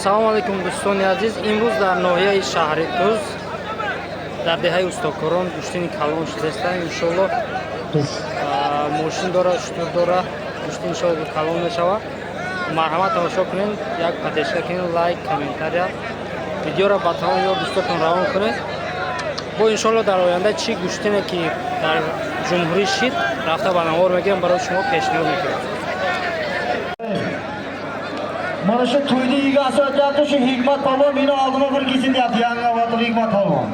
Ассалому алайкум, дӯстони азиз. Имрӯз дар ноҳияи шаҳри Туз, дар деҳаи Устокорон гӯштини калон шудааста. Иншолло, мошин дора, шутур дора, гӯштин иншолло калон мешавад. Марҳамат, тамошо кунед, як поддержка кунед, лайк, комментария, видеоро ба тамоми ёр дӯстотон равон кунед. Бо иншолло дар оянда чӣ гӯштине ки дар ҷумҳурӣ шид, рафта ба навор мегирем, барои шумо пешниҳод мекунем. Mana shu to'yni egasi aytyapti, shu Hikmat polvon meni oldima bir kelsin deyapti, yangi avlod Hikmat polvon.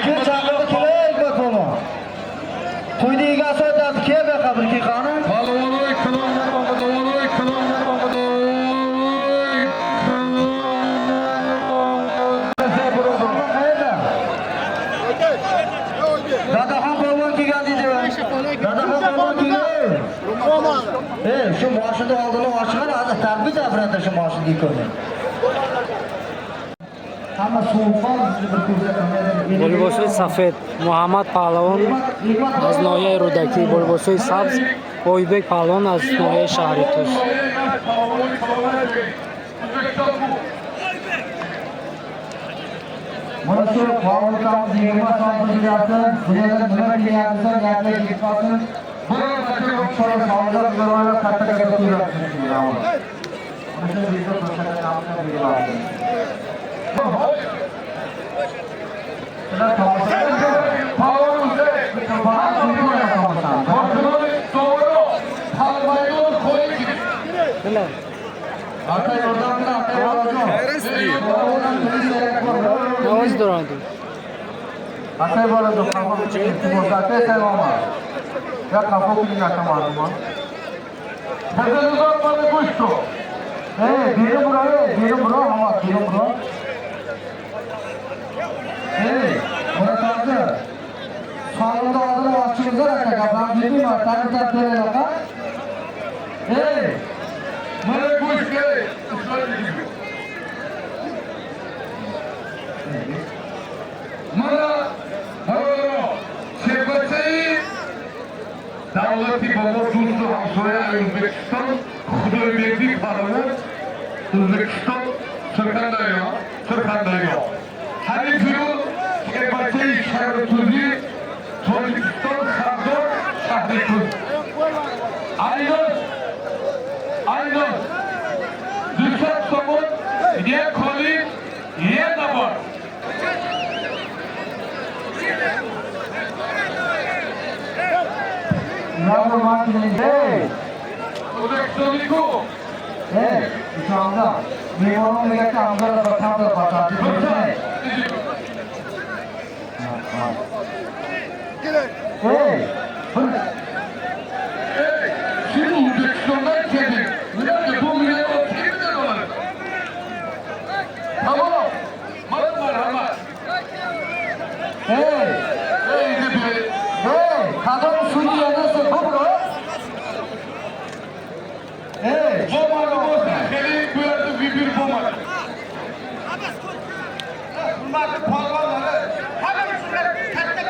Kel, chaqirdi, kel, Hikmat polvon. To'yni egasi aytyapti, kel bu yoqqa bir kel qani. Palvonoy kalonlar ogodoy kalonlar ogodoy. Polvon qayerda? Dadaxon polvon kelgan deydi. Dadaxon polvon kelgan. Ey, shu moshinni oldini ochgan, hozir tarbiyat брата, shu moshinni ko'ring. Hamma sovuqqon bizni bir ko'rsa. Бо либосҳои сафед Муҳаммад Паҳлавон аз ноҳияи Рӯдакӣ, бо либосҳои сабз Ойбек Паҳлавон аз ноҳияи шаҳри Туз. Mana shu polvonimiz 20 so'm qilyapti. Bu yerda nima kelyapti, niyatga ketib qolsin. Inshaalloh sog'liq bilan katta katta to'ylar qilsin. Mana shu bizda ko'rsatgan beriladi. Sizlar tomosha Doğru. Palvonoy ko'yi. Aka yordam bilan, aka yordam. Навоз доранд. Aka bo'ladi, iltimos, aka salom. Ya qafo qiling, aka ma'lumot. Tazanuzor mana go'shtu. Ey, beri bura, ey, beri bura, havo, beri bura. Ey, Murat aka. Sog'liqni oldini ochingizlar, aka, gaplarni bilmayman, ta'riflab beray, aka. Ey, Mana go'sht kerak. Mana birodarlar, Chepachai davlati bobo do'stu hamsoya O'zbekiston Xudoyberdi polvon, O'zbekiston, Surxondaryo, Surxondaryo. Hali Chepachai shahri Tuzi, Tojikiston, Sardor shahri Tuz. Aydos, Aydos 200 somon, ye koli, ye nabor. Nima qiling, ey. O'zbekistonlik-ku. Ey, ishonda. Mehmon degan amgara bir qamda patati. Ey, bir Şimdi O'zbekistondan keldik. Nimaga bu million kimdan oladi? Tamom. Mana marhamat. Ey, Ey deb ey, qadam sudya nasi bu bro. Ey, bo'lmadi bo'lsa, keling, bu yerda bir bo'lmadi. Hurmatli polvonlar, hamma shular katta.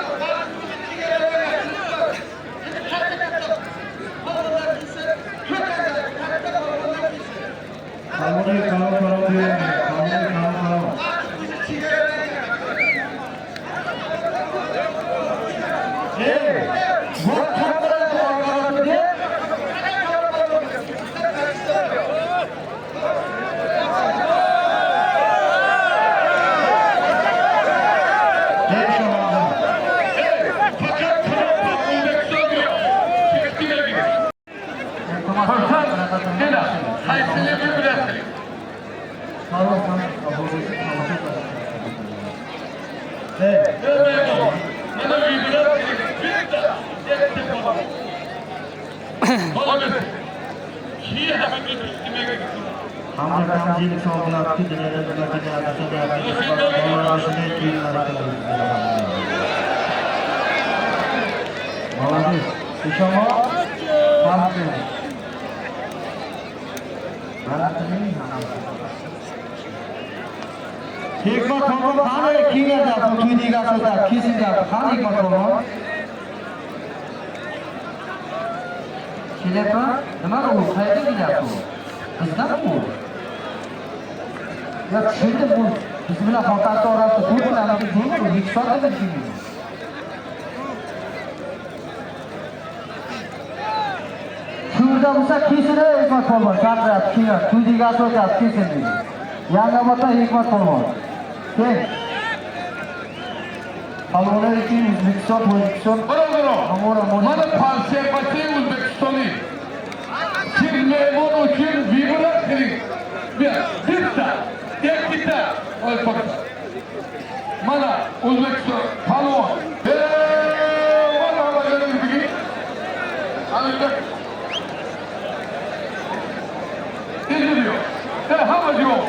Palvonoy kalon kalon beradi. Palvonoy kalon kalon. Ey, bu qanday orqada? Ey, shamolda. Faqat O'zbekiston yo'q. Xursand, nima? Qaysini bilasizlar? Salom, salom. Ey, Mana bitta, bitta polvon. Bo'ldi. Ki Hamma kamchilik sog'labki, dunyoda nima kelyapti, bolalar shunday kiyimlar. Молодец. Ishonma. Farqi. Hikmat polvon qani kiyinadi, to'yni egasi o'tadi, kelsin deyapti. Qani Hikmat polvon? Kelyapti? Nima u? Qayerga kelyapti u? Bizdanmi u? Yo tushundim, bu biz bilan Xotanni orasida 4 kilometr yo'l, O'zbekistonda bir tushundim. Shurda bo'lsa kesin ey Hikmat polvon, chaqiryapti, kelyapti, to'y egasi o'tyapti, kesin deydi. Yangioboddan Hikmat polvon. Kel. Polvonlar uchun O'zbekiston, Tojikiston, Birodarlar, Amora, mana pansiyapati O'zbekistonlik. Siz mehmon uchun vibrat qiling. Bir, bitta, ikkita, oy to'xta. Mana O'zbekiston polvon. Mana havalarimizni. Ana Izliyor. Hamma yo'q.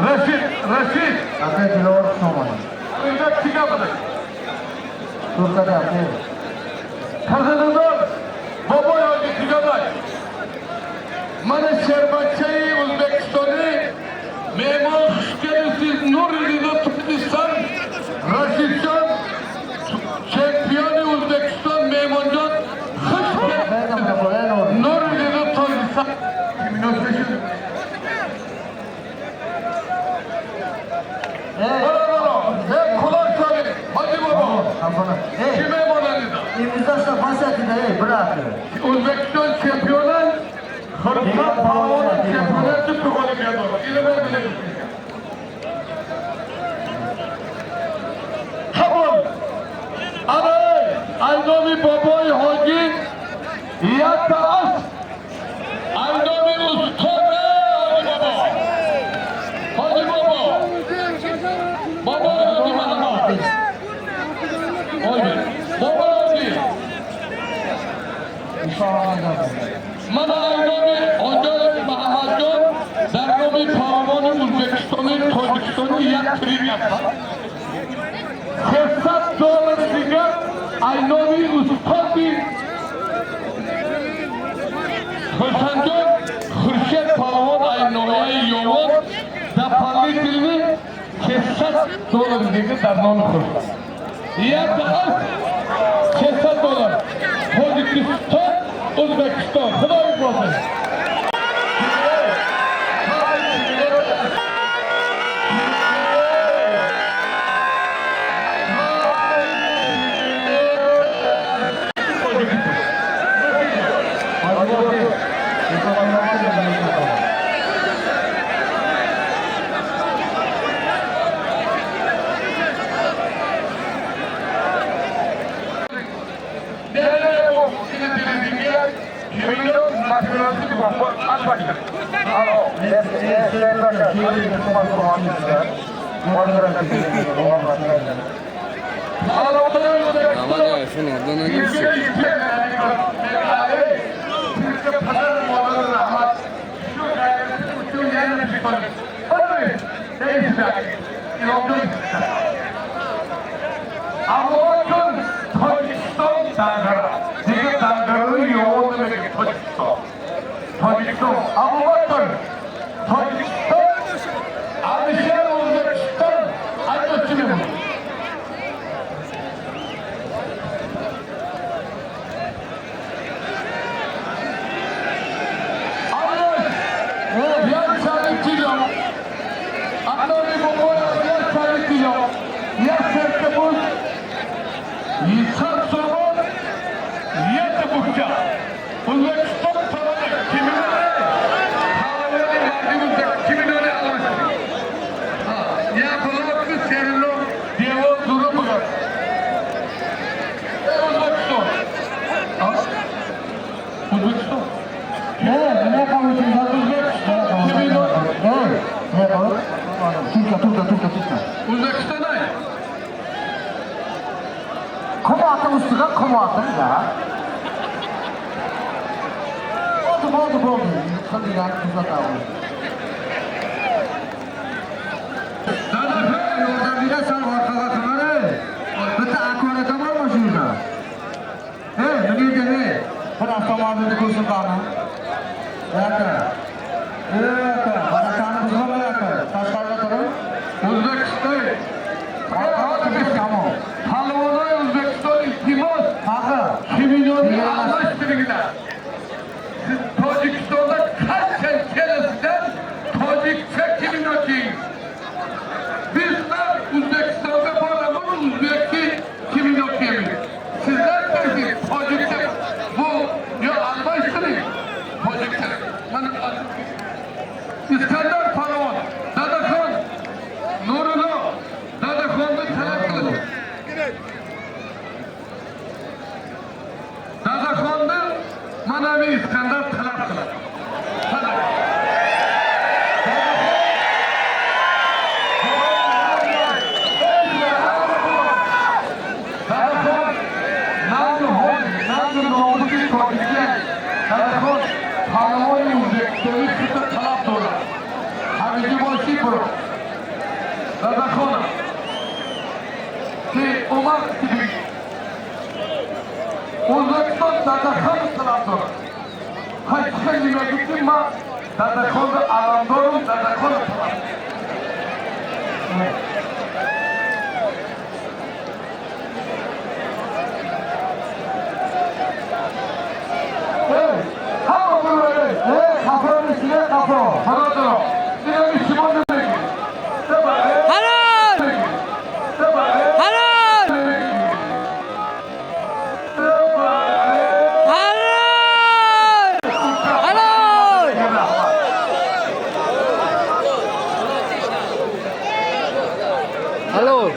Rashid, Rashid. Aka Dilor Husomonov. O'zbek chiqamadi. To'rtada aka. Qirg'iziston Boboy hoji chiqamadi. Mana Sherbatchay O'zbekistoni mehmon xush kelibsiz Nuriddin Turkiston Rashidjon chempioni O'zbekiston mehmonjon xush kelibsiz Nuriddin Turkiston 2015. Quloq soling, Hoji bobo. Ey, Kim mehmon edi? imzosha bosatida ey, brat. O'zbekiston chempioni Xurshid polvon chempioni deb olimpiada. Ilm bilan. Qabul. Ana Aynomi boboy hoji yatta as. Aynomi ustod hoji bobo. Hoji bobo. Bobo hoji mana. Hoji. Bobo hoji. Mana Aynomi Hoji Mahammadjon dar nomi polvoni O'zbekistoni, Tojikistoni yak tiryapti. $300 digar Aynomi ustodi Xursandjon Xurshid polvon Aynoyi Yovon дополнительный $300 digar dar nomi Xurshid. Yak $300. Tojikiston, O'zbekiston. Xudo bo'lsin. Tojikistonda qancha kelasidan tojikcha Умар O'zbekiston Dadaxon talabdori. Qaysi nimagiki man Dadaxonni alamdorim, Dadaxon talab. Hamma biladi. Qafoni ichiga qafo. Birodar, nimani shimon nimagi? Halol! Halol! Halol! Halol! Halol!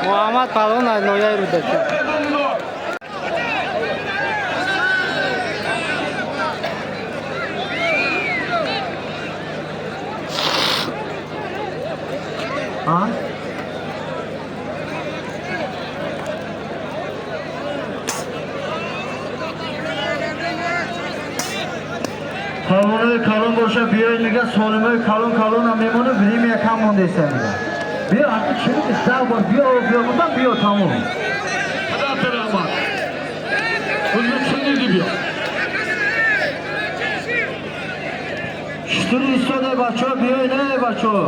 Муҳаммад Паҳлавон аз ноҳияи Рӯдакӣ. Палвонои калон боша, биёй, мега, солимои калон калонам мемона, время кам мондаиса, мега. Биё, ҳақи чӣ 10 бор биё, биё гуфтам, биё, тамом. Худо раҳмат. O'zbekistonda биё. Шутур истода, бачаҳо, биёй, не, бачаҳо.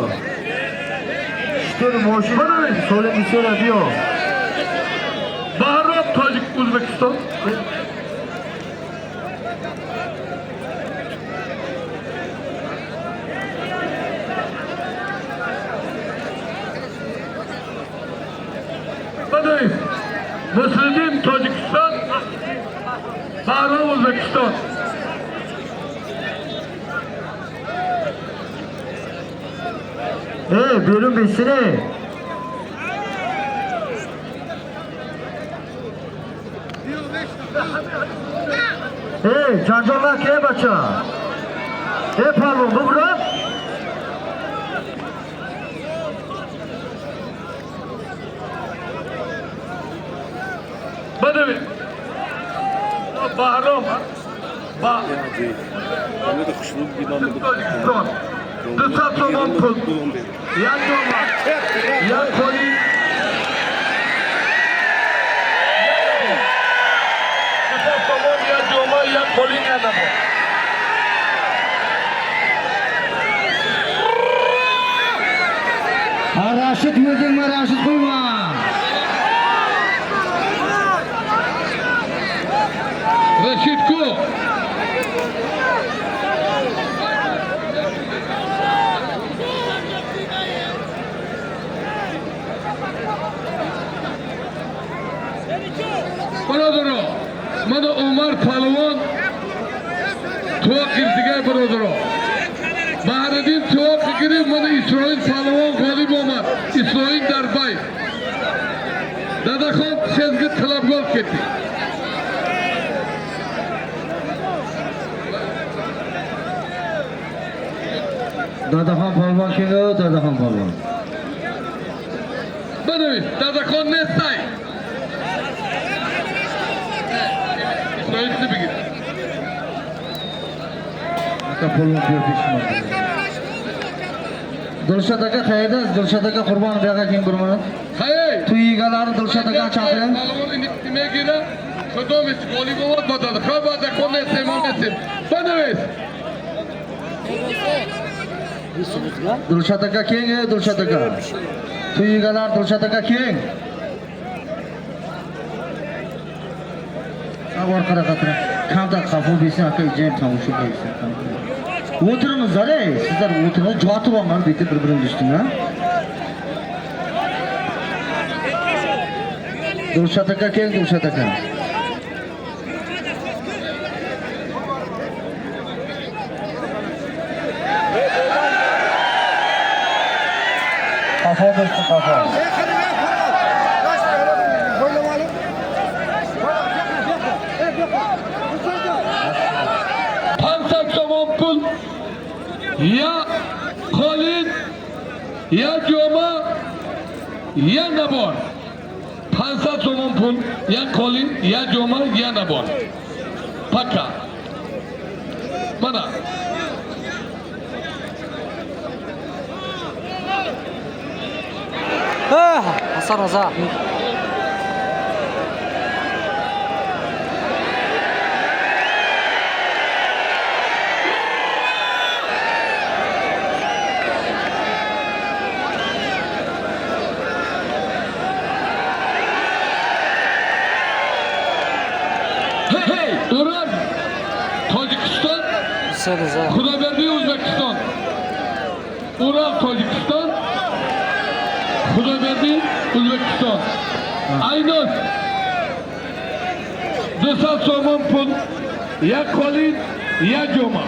Шутур мошин солим истода, биё. Bahrom Tojik O'zbekiston. Badayim. Muslimin Tojikiston, Bahrom O'zbekiston. Берун бесине. Ҷанҷол наке, бача. Палвон, бубуро. Badayim. Bahrom. Ba. Tojikiston. 200 somon pul. Як доллар. Як qo'li. 200 somon, як ҷома, як qo'ling nabo. Rashid o'zingmi, Rashid qo'yma. Rashid ku. Birodaro, mana Umar Palvon tuvoq kirdiga, birodaro. Bahriddin tuvoq kirib, mana Isroil Palvon g'olib olmadi. Isroil Darbay. Dadaxon sezgi talabgor ketdi. Dadaxon polvon keldi, Dadaxon polvon. Mana Dadaxon nestay. Isroilni bigir. Aka polvon biyo peshim. Dilshod aka qayerda? Dilshod aka Qurbonov bu yoqqa keyin bir minut. Hay! Tuy egalari Dilshod aka chaqiring. Polvon nimagira? Kudom g'olib oladi Dadaxon, Dadaxon nestem, nestem. Mana Dilshod aka keng, Dilshod aka. Tuy egalari Dilshod aka keng. Orqada qatira. Kamtar xafa bo'lsin, aka, ijayim tomosha bo'lsin. O'tiringizlar, ey, sizlar o'tiringlar, jotib olinglar, bitta bir-birini ustuna. Dilshod aka keng, Dilshod aka. Xafa bo'lsin, xafa. 500 somon pul, ya qolin, ya joma, ya nabor. 500 somon pul, ya qolin, ya joma, ya nabor. Пока. Mana. 719. Hey, Урал, Tojikiston, 219. Xudoberdi O'zbekiston. Урал Tojikiston, Xudoberdi O'zbekiston. Aynos 200 сомон пул, як қолин, як ҷома.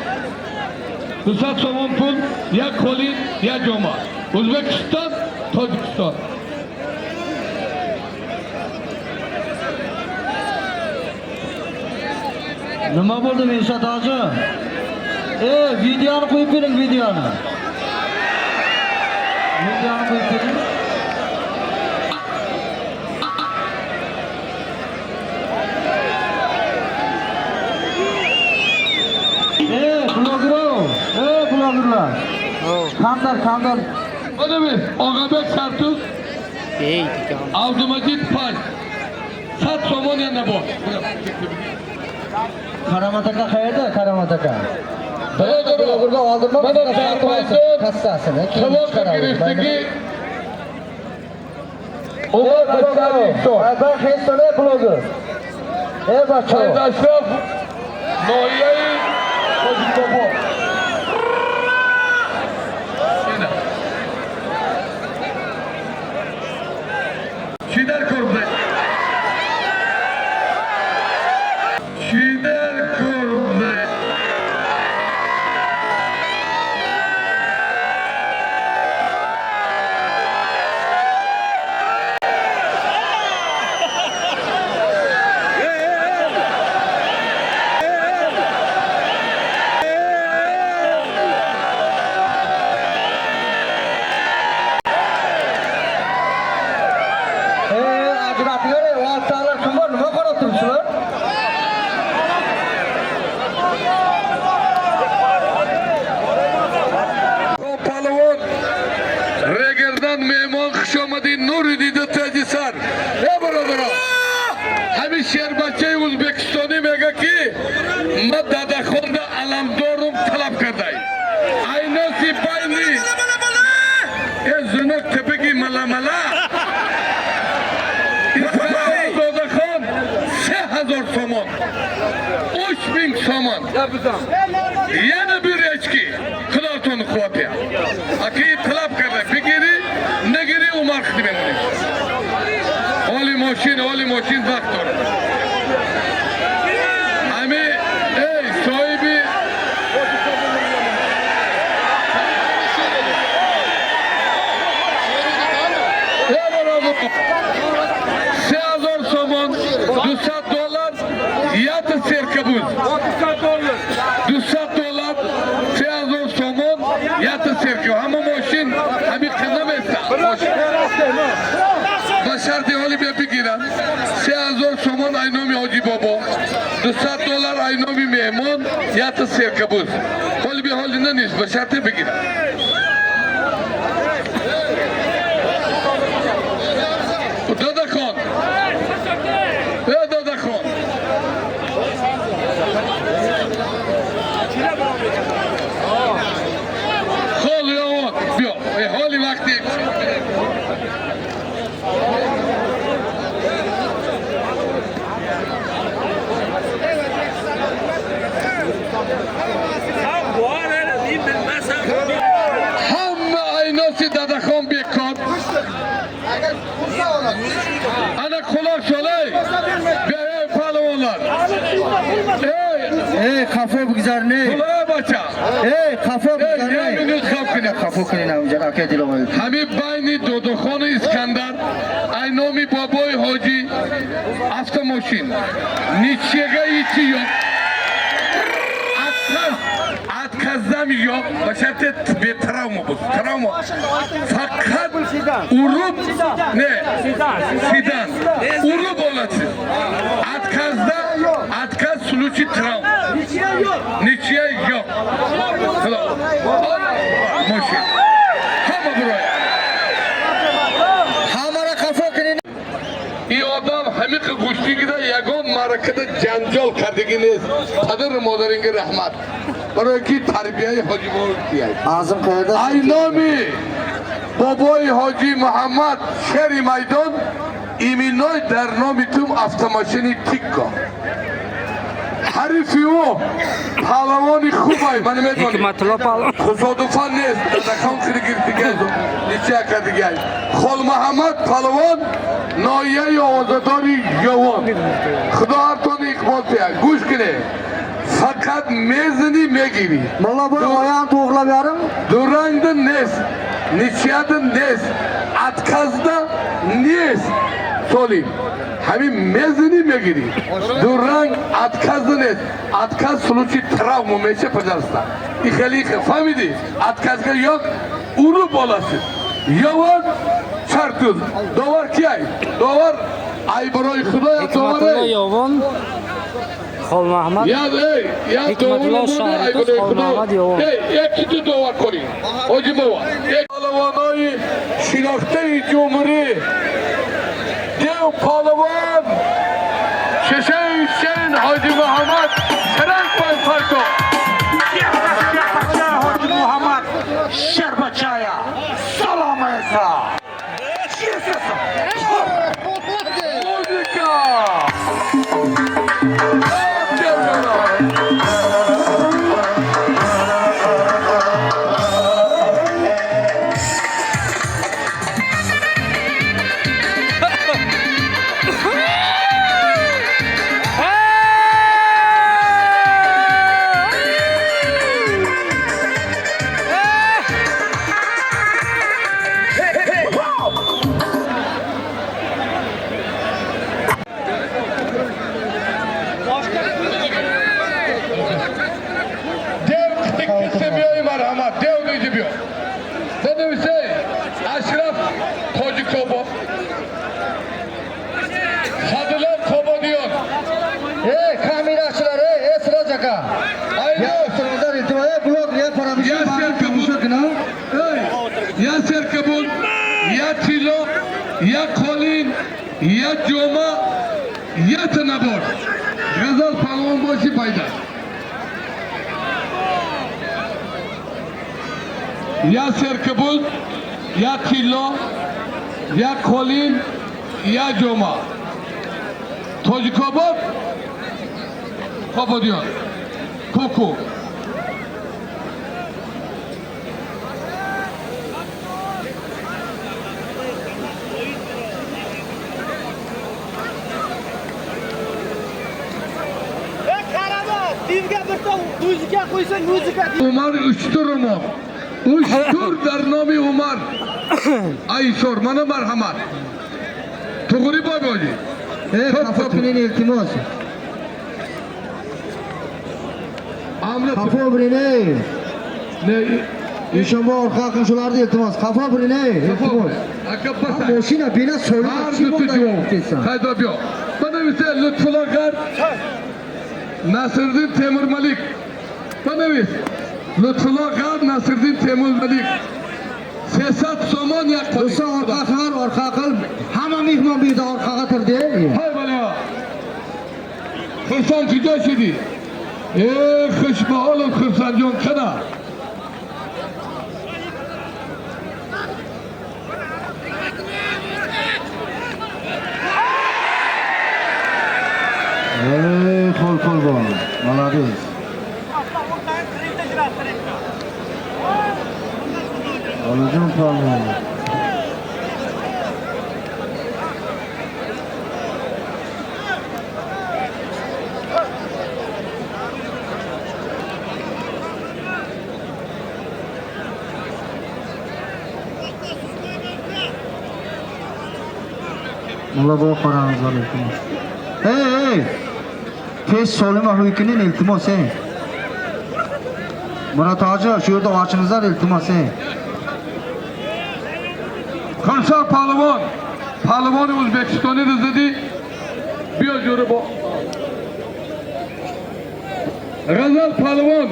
200 сомон пул, як қолин, як ҷома. O'zbekiston, Tojikiston. Nima bo'ldi Behzod hoji? Videoni qo'yib bering, videoni. Videoni qo'yib bering. Bloger, blogerlar. Kamdar, kamdar. Mana biz Og'abek Sartuz, Ey диган. Abdumajid Pay. 100 сомон yana bor. Karomat aka qayerda? Karomat aka. Birodar, Blogerga oldirma, mana bitta kassasini keyin Savob chiqaramiz. giriftiki Umar Tojikiston. Ben Hestone bloger. Ey bacho. Said Ashraf nohiyai Tojikobod. Ина. Чӣ дар кор буда? Чӣ дар кор буда? Ajratlar, vositalar kim bor? Nima qarab turibsizlar? Палвон Регердан меҳмон хуш омадӣ нури дида таҷисар. Э бародарон, ҳамин шербачаи ӯзбекистонӣ мега ки ма дадахонда аламдорум талаб кардай. Айноси байни э зунок тепаги маламала. Додахон 3000 сомон. 3000 сомон. Yana bir echki. Худотон қувват. Аки талаб карда бигирӣ, нагирӣ умар хити мемонӣ. Оли мошин, оли мошин вақт дорад. Ҳами эй соҳиби Эй бародар, 3000 сомон, 200 доллар, якта серкабуз. 200 доллар, 3000 сомон, якта серка. Ҳама мошин ҳами қадам эста. Ба шарти ҳоли бия бигирам. 3000 сомон ай номи ҳоҷи бобо, 200 доллар ай номи меҳмон, якта серкабуз. Ҳоли бия ҳоли нанист, ба шарти бигирам. Додахон, э додахон. Ҳоли овод, биё. Э ҳоли вақти ҳама айноси дадахон бекор. Ана құлақ солай. Ey палвонlar. Ey, Ey, xafo bugzarni. құлақ бача. Ey, xafo Ey, bugzarni. як минут хаб кунед. Xafo qiling avval aka Dilovoy. Ҳамин байни Додохону Искандар ай номи бобои ҳоҷӣ автомошин. Ничего ичи yo'q. Отказ, отказам yo'q. Ба шарти бетравма буд. Травма. Фақат уруб не. Седан. Уруб olasiz. Отказда отказ случай травма. Ничья yo'q. Xudo. Мошин. Ҳама бироя. Hammani xafo qiling. Ҷанҷол кардагӣ нест. Падару модаринги раҳмат. Барои ки тарбияи ҳоҷи Муҳаммад. Azim qayerda? Ай номи бобои ҳоҷи Муҳаммад шери майдон именной дар номи тум автомашини Тикко. Ҳарифи ӯ паҳлавони хубай, ман медонам. Ҳикматулло паҳлавон. Тасодуфан нест, дадакон киргирдигай, нича кардигай. Хол Муҳаммад паҳлавон ноҳияи овозадори Ёвон. Худо ҳартон иқбол диҳад. Гӯш кунед. Фақат мезанӣ мегирӣ. Mulla boy oyog'ini to'g'rilab yarim. Durangda нест, ничья да нест, отказ да нест. Солим. Ҳамин мезанӣ мегирӣ. Дуранг отказ да нест. Отказ случай травма меша, пожалуйста. И хеле фаҳмидӣ? Отказ га ёк уру боласи. Ёвон Чартуз. Довар кияй? Довар ай барои Худоя Ҳикматулло довар. Ёвон, Хол Муҳаммад. Я эй, я Ҳикматулло довар ай Шаҳритуз, барои Хол Худо. Муҳаммад Ёвон. Эй, яки ту довар кунӣ. Ҳоҷи бобо. Як паҳлавонои шинохтаи ҷумҳурӣ. Дев паҳлавон Шешаи Шен Ҳоҷи Муҳаммад Шаранг Фарко. Hoji Muhammad Sherbachaya Salom esa. Музыка! Дев кисе биёи марҳамат, дев ниҷи биё. Бинависей Ашраф Тоҷикобод. Садулло Қободиён. Ey kamerachilar, ey, ey Siroj aka. Ayno Turinglar iltimos, ey blog, ey paramish. Я Serkabul. Ey, я Serkabul, я Tilo, я Қолин, я Ҷома, я Танабор. Ғазал паҳлавон боши пайда. Я Серкабул, я Тилло, я Қолин, я Ҷома. Тоҷикобод, Қободиён. Коку. Divga birta muzika qo'ysang, muzika. Умар Уштурумо. Уштур дар номи Умар. Айсор, мана марҳамат. Туғри бобоҷи. Ey xafa qiling iltimos. Амра Xafa bo'ling ey. не Eshonboy orqa qilin shularni iltimos. Xafa bo'ling ey, iltimos. Ака паса. Mashina bina so'lib Ҳар дуто ҷо. Хайда биё. Банависе Лутфулло Ғар. Насриддин Темурмалик. Банавис. Лутфулло Ғар, Насриддин Темурмалик. 300 сомон як қолин. Do'stlar orqa qil, orqa qil. Hamma mehmon bu yerda orqaga turdi. Hay бала. Хурсанд куҷо шудӣ? Э, хушбаҳолам Хурсандҷон қана. Ey qo'l polvon, молодец. Onajon polvon. Mulla bobo qaramiz iltimos. Ey, ey! Tez solima huy qiling iltimos, ey. Murod hoji, shu yerda ochingizlar iltimos, ey. Xursand паҳлавон, паҳлавони Ӯзбекистониро задӣ. Биё ҷӯра бо. Ғазал паҳлавон,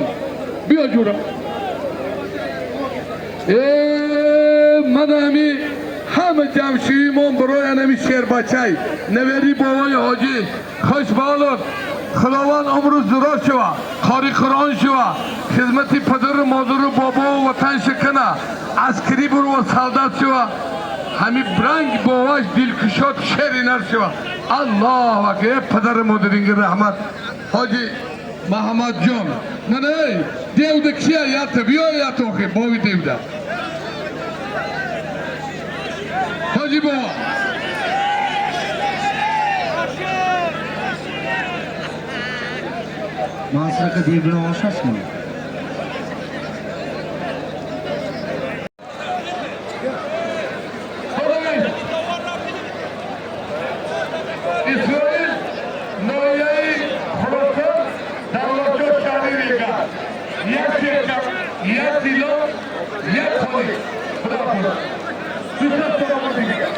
биё ҷӯра. Э, ман ҳами ҳама ҷамшиимон барои анами шербачай навери бобои ҳоҷӣ хушбаҳолов. Худованд умру зироз шава, қори Қуръон шава, хизмати падару модару бобову ватан шакана, аскарӣ бурва солдат шава, ҳами ранг боваш дилкушод шери нар шава. Аллоҳу акбар. Падару модаринга раҳмат. Ҳоҷи Маҳаммадҷон, мана эй девда кия ята биё ята охи бови девда. Ҳоҷи бобо. Mansur aka dev bilan olishasizmi? Исроил ноҳияи Хуросон, Давлатшоҳ шаҳри Рега. Як ширка, як тилло, як холи. Худоҳофиз. 200 сомон дигар.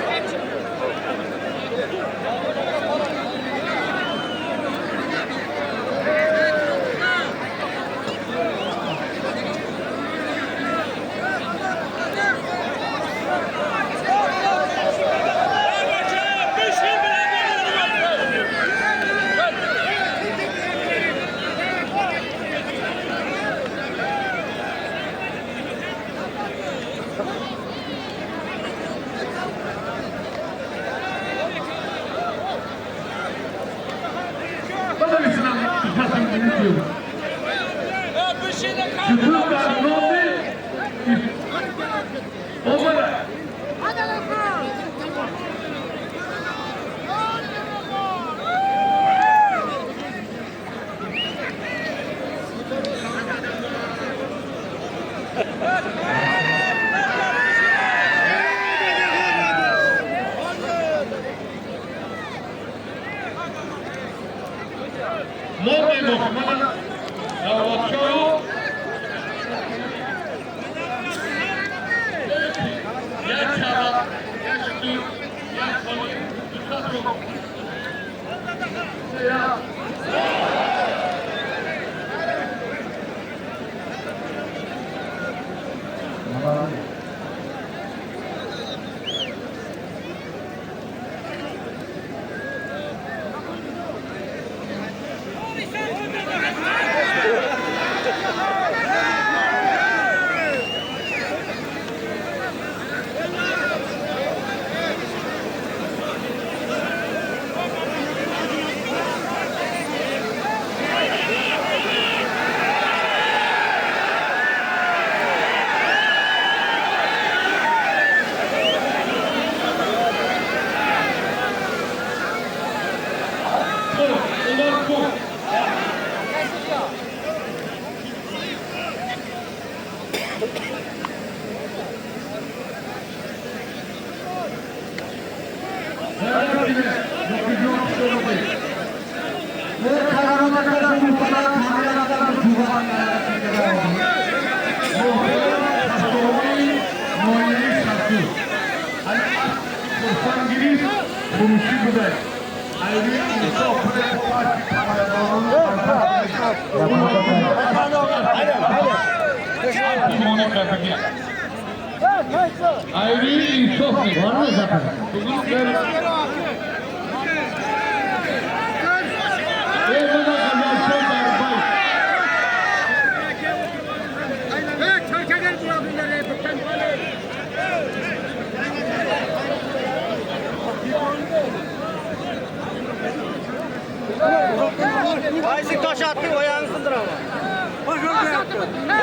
Ayşe taş attı, o ayağını sındır ama.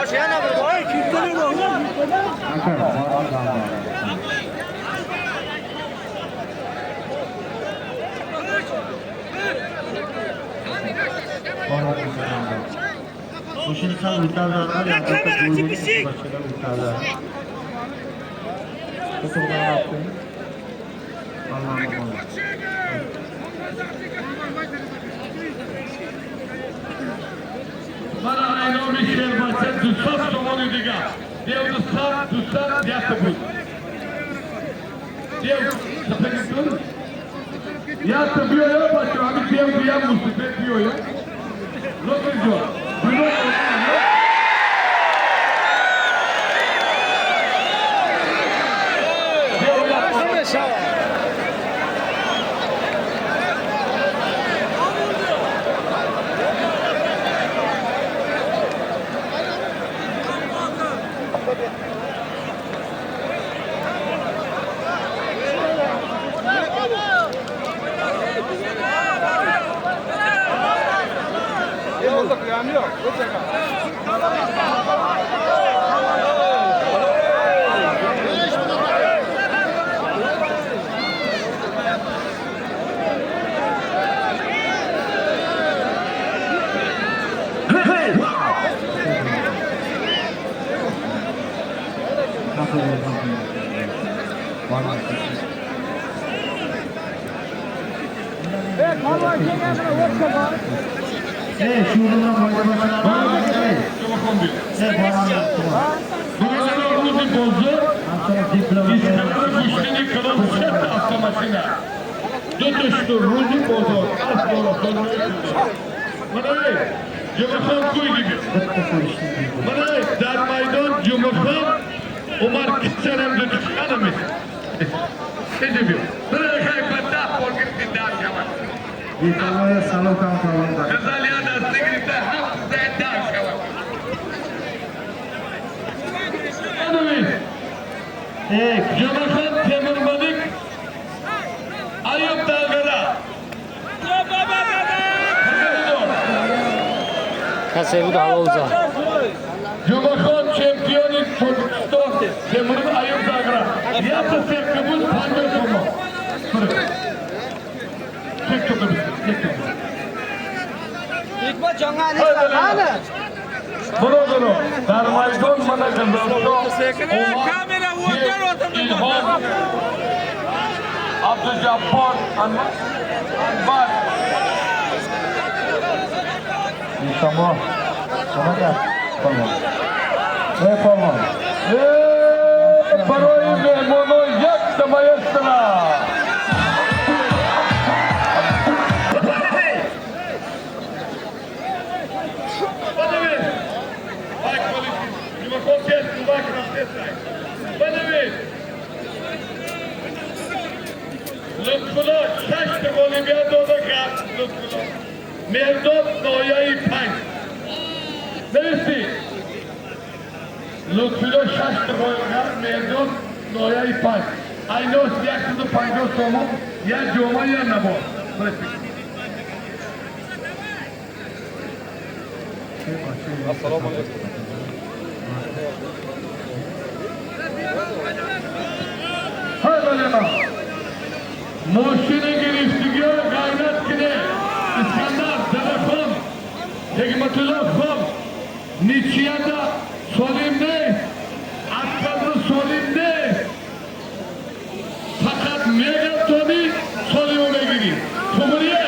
Boş yana vurdu. Ay kimsenin oldu. Мана айноми шербача 200 сомони дигар. Девдусад, дусад, якта буд. Дев, сапегитун? Якта биё, я бачо, ҳами девду як мусибет биё, я. Локирҷон, бино. Дар майдон Ҷумъахон Умар китсанам дутанамис. Ҷумъахон Темурмалик Аюб Далгара. Касе буд ҳалол зад. Ҷумъахон чемпиони Тоҷикистон Темур Аюб Далгара. Якта серка буд 50 сомон. Бародаро, дар майдон мана Илҳом Абдуҷаббор Анвар. Шумо полвон. Барои меҳмоно якта маэстро. Лутфулло 6 ғолибият дода кард. Лутфулло Меҳрдод ноҳияи 5. Нависти Лутфулло 6 ғолибият, Меҳрдод ноҳияи 5. Айнос 150 сомон, як ҷома, як набор. Ассалому алайкум. Мошини гирифтигиҳо ғайрат кине. Искандар Дадахон, Ҳикматулло хон, ничияда солим нест, отказы солим нест. Фақат мегалтонӣ солиму мегирӣ. Туғрие?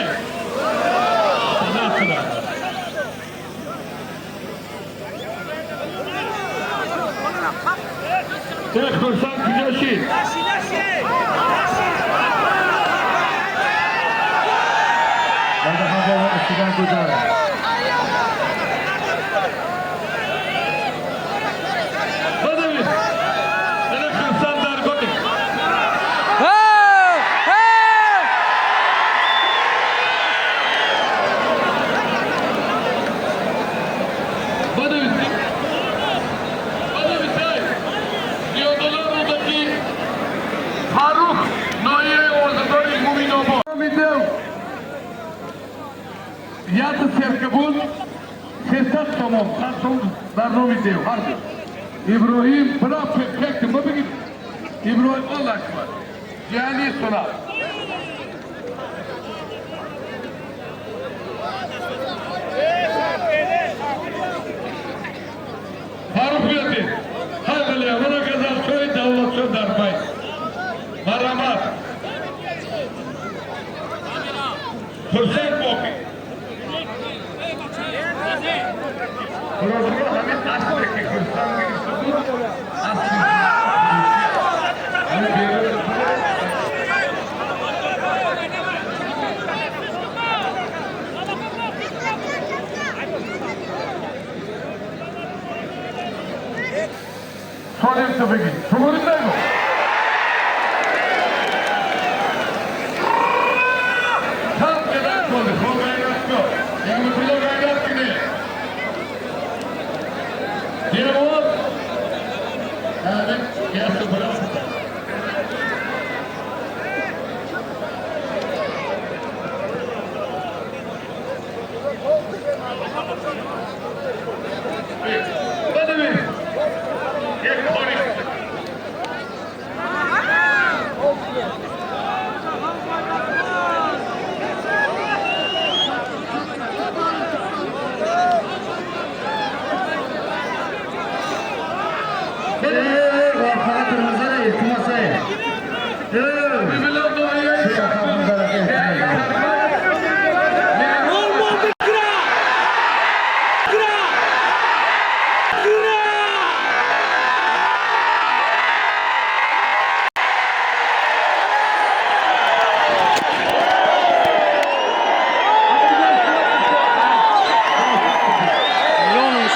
Хурсанд куҷо шид? Иброҳим бира пек ма бигир. Иброҳим Аллоҳ акбар. Ҷаҳани сунат. Фарух биётед. Ҳай бале, мана газалчои давлатшо дар бай. Марҳамат. Хурсанд боқӣ. Бародаро, ҳамин асле ки Хурсанд гирифта буд, асли ҳамин берун. Солим ту бигӣ. Туғри нагӯ. Чанд қадар солӣ, хо ғайрат кун. Ҳикматулло ғайрат кунед. Девон Миллионум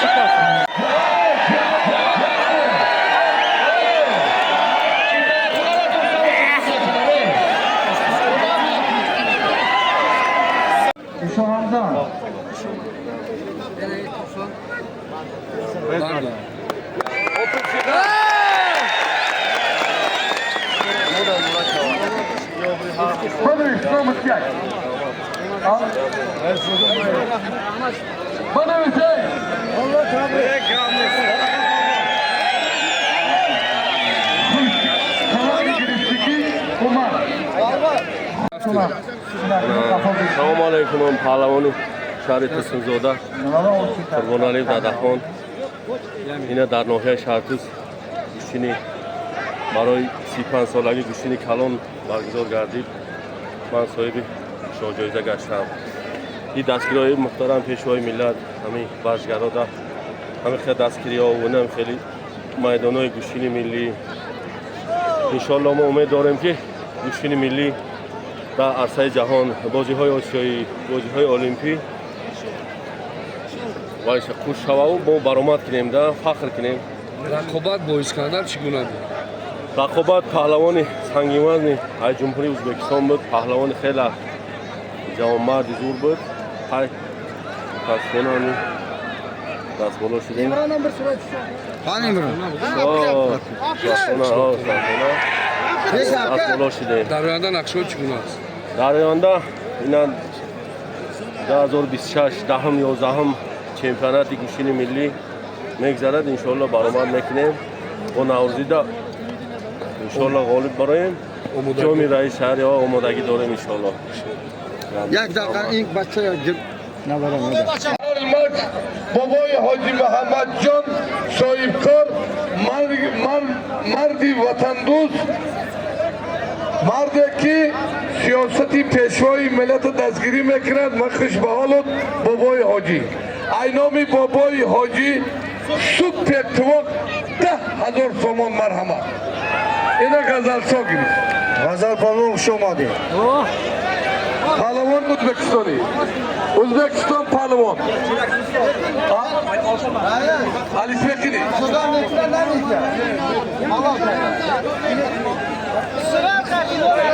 шикаст. Ишоҳамзон. Бадавиш, номер 5. Бадавиш, эй! Саломи гирифтигӣ Умар. Салому алайкум, ман паҳлавони шаҳри Турсунзода Қурбоналиев Дадахон. Ина дар ноҳияи Шаҳртуз гӯштини барои 35 солагӣ гӯштини калон баргузор гардид. Ман соҳиби шоҳҷоиза гаштам. И дастгириҳои муҳтарам Пешвои миллат, ҳамин варзишгарода ҳамин хел дастгириҳо вонам хеле майдонҳои гӯштини миллӣ. Иншоалло, мо умед дорем, ки гӯштини миллӣ дар арсаи ҷаҳон, бозиҳои осиёӣ, бозиҳои олимпӣ вайша хуш шававу мо баромад кунем да фахр кунем. Рақобат бо Искандар чӣ гуна буд? Рақобат паҳлавони сангинвазни аз Ҷумҳурии Ӯзбекистон буд. Паҳлавони хеле ҷавонмарди зур буд. Ҳай, мутаассифона, ҳамин дастболо шудем. Мутаассифона, дастболо шудем. Дар оянда нақшаҳо чӣ гуна аст? Дар оянда ина 2026 10-ум, 11-ум чемпионати гӯштини миллӣ мегзарад. Иншоалло, баромад мекунем бо Наврӯзида, иншоалло, ғолиб бароем. Ҷоми раис шаҳри омодагӣ дорем, иншоалло. Як дақиқа, ин бача. Матч бобои Ҳоҷи Муҳаммадҷон, соҳибкор, марди ватандӯст, марде ки сиёсати Пешвои миллата дастгирӣ мекунад. Ман хушбаҳолут, бобои Ҳоҷӣ. Ай номи бобои Ҳоҷӣ супер тувоқ 10 000 сомон, марҳамат. Ина Ғазалшо гирифт. Ғазал палвон, хуш омадед. Паҳлавон ӯзбекистонӣ, Ӯзбекистон паҳлавон Алисбекини.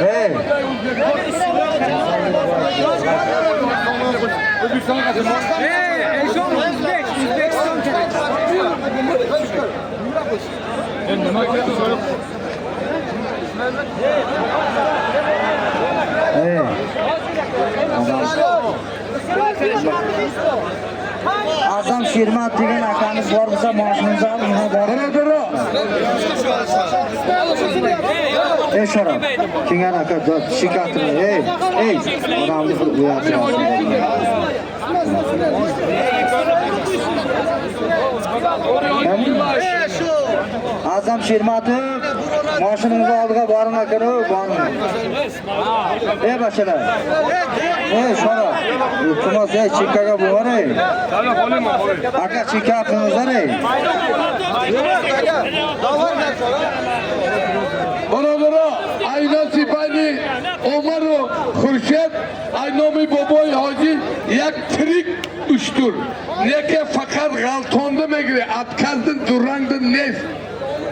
Эй! Эй! Азам Шермат degan akamiz bor bo'lsa, moshinamizni olib, uni borib. Бародаро. Ey Sharof, kelgan aka, shikatini, ey, ey, odamni bir uyatib. Azam Shermatov, moshinamizni oldiga boring aka, boring. Ey bachalar. Ey Sharof, iltimos, ey chekkaga bor, ey. Aka, chekka qilingizlar, ey. Бародаро, айноси байни Умару Хуршед, ай номи бобои Ҳоҷӣ як трик уштур неке, фақат ғалтонда мегире, отказдин дурангдин нест.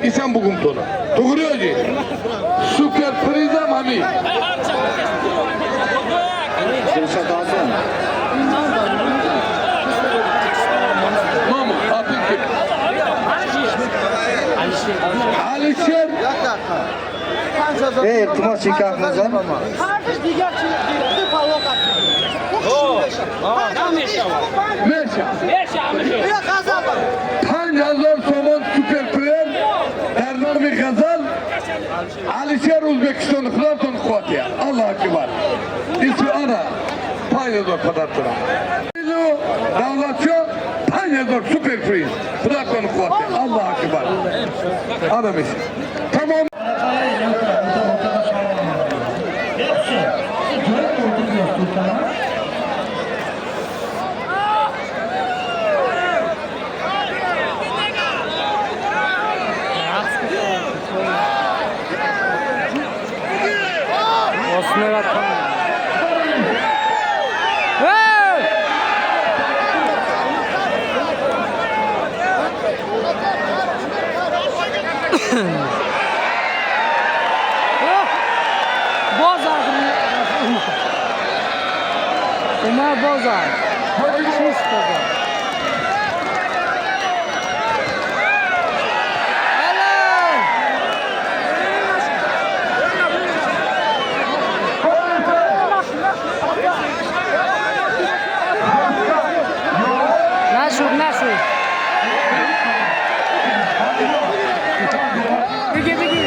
Исам бугумтона туғри ҳоҷӣ, супер призам ҳамин. Dilshod Azam. Номи атин ким? Алишер. Ey, iltimos, chekka qilingizlar. Дигар палвон. Меша 5000 сомон супер приз дар номи Ғазал Алишер, Ӯзбекистони. Худотон қувватия. Аллоҳ акбар. Исми ана 5000 падартона Давлатшо, 5000 супер приз. Худотон қувватия. Аллоҳ акбар. Ана меша, тамом. Умар бозад. Чист бозад. Нашуд, нашуд. Беги, беги.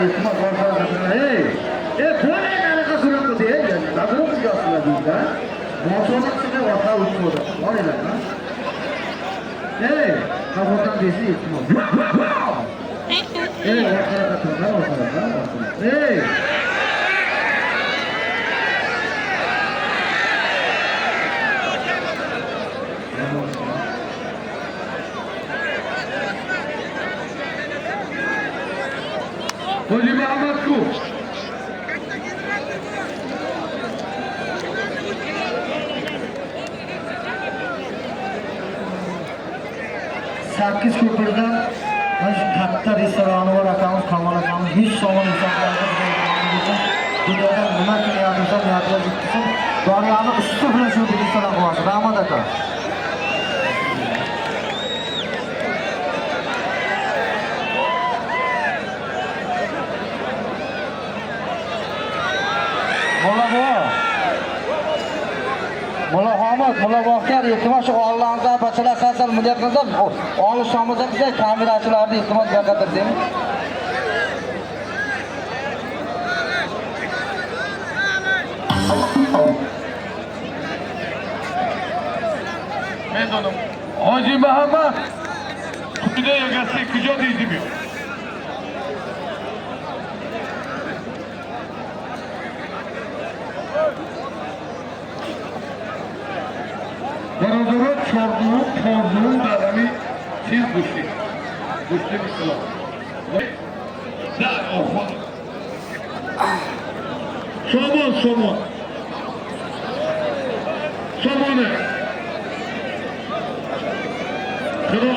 Iltimos, ey, ey, bo'ling anaqa surat qildi, ey, nima qilyapsizlar deydi. Bosona qilsa orqa uchmadi. Boringlar, ha? Ey, qavordan desa iltimos. Ey, orqaga turinglar, orqaga, orqaga. Ey! Hoji Muhammad ku. Sakkiz ko'pirdan mana shu katta restorani bor akamiz, Kamol akamiz 100 so'm hisoblanadi. Dunyodan nima qilyapsan, niyatlar bitsin. Doryani usti bilan shu restoran qo'yasiz. Rahmat aka. Mulla Homid, Mulla Baxtiyor, iltimos shu Allohimizdan bachalar sal-sal muddat qilsa, olish tomizda qilsa, kamerachilarni iltimos baqadir. Медонам. Ҳоҷи Муҳаммад куҷо ягасти, куҷо диди биё? Бародарон, чордуюм, понзуюм дар ҳамин чиз гӯштӣ. Гӯшти ислом. Дар охир. Сомон, сомон. Сомоне. Худо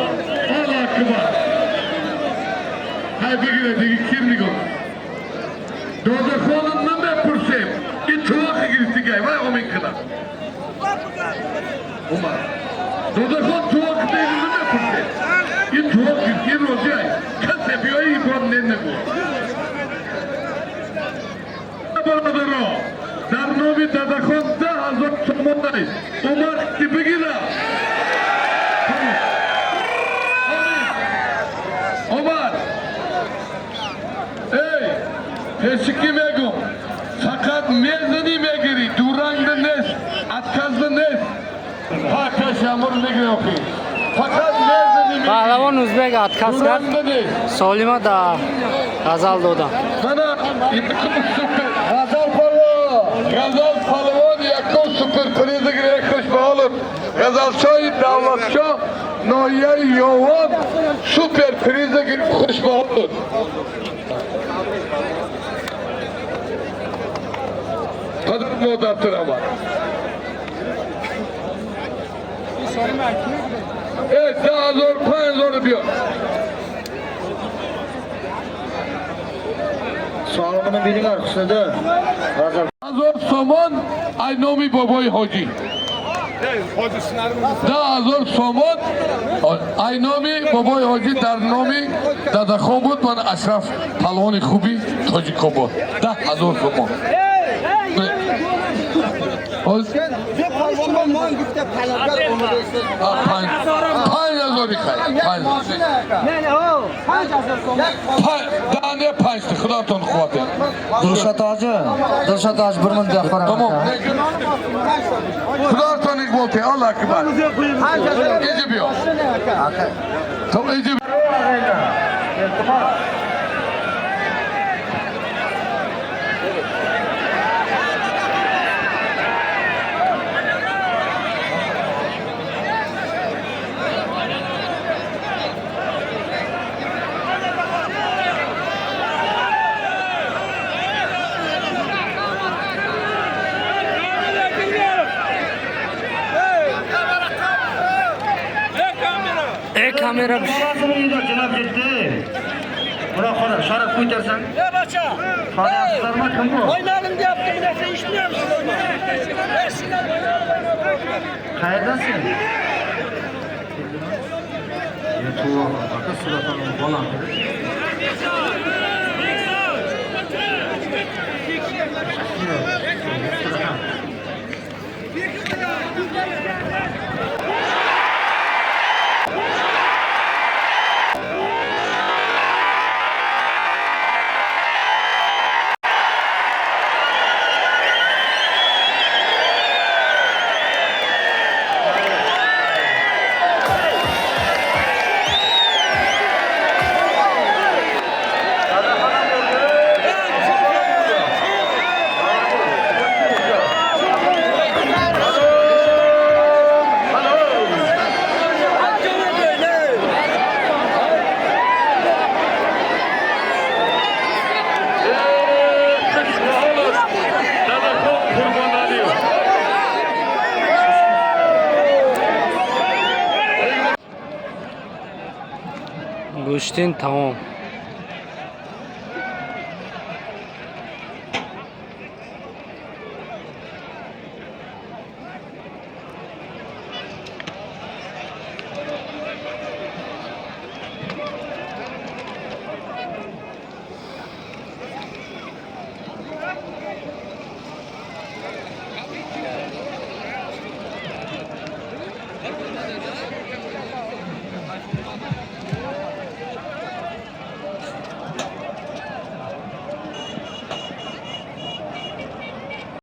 Аллоҳ акбар. Ҳай бигиред, диги кир нигоҳ. Додахонам намепурсем. Ин тувоқи гирифтигай, вай омин кунад. Умар. Додахон тувоқ деги намепурсем. Ин тувоқ ин розиай. Касе биёи ибром ненагӯ. Бародаро, дар номи Дадахон 10,000 сомон аст. Умар ки бигира. Умар. Эй, пешики мегум. Фақат мезани мегири, дурангда нест, отказда нест. Ҳа пеш амр мегири охи. Фақат мезани мегири. Паҳлавон узбек отказ кард. Солима да Ғазал дода. Мана якум супер Ғазал палвон. Ғазал палвон якум супер приз гирифт, хушбаҳолов. Ғазалшоҳи Давлатшоҳ ноҳияи Ёвон супер приз гирифт, хушбаҳолов. Падар модартон омад. Эй, 10,000, 5,000 биё. Солимini beringlar, Husniddin. G'azal. 10,000 сомон ай номи бобои ҳоҷӣ. 10,000 сомон ай номи бобои ҳоҷӣ дар номи Дадахон буд. Ман Ашраф палвони хуби тоҷикобод. 10,000 сомон. 5,000 хай. 5 5 худотон қувват. Dilshod hoji, Dilshod hoji 1 ming qo'yib Tamom. Худотон иқбол те, Аллоҳ акбар. Иҷи биё. Тамом, иҷи. Kamera janob jetdi. Buni qara, sharaf ko'tarsan. Ey bacha. Taniyapsizlarmi, kim bu? O'ynadim deyapti, bu narsa eshitmayapsizlarmi? Qayerdansan? Aka suratini bolam. Гӯштин тамом.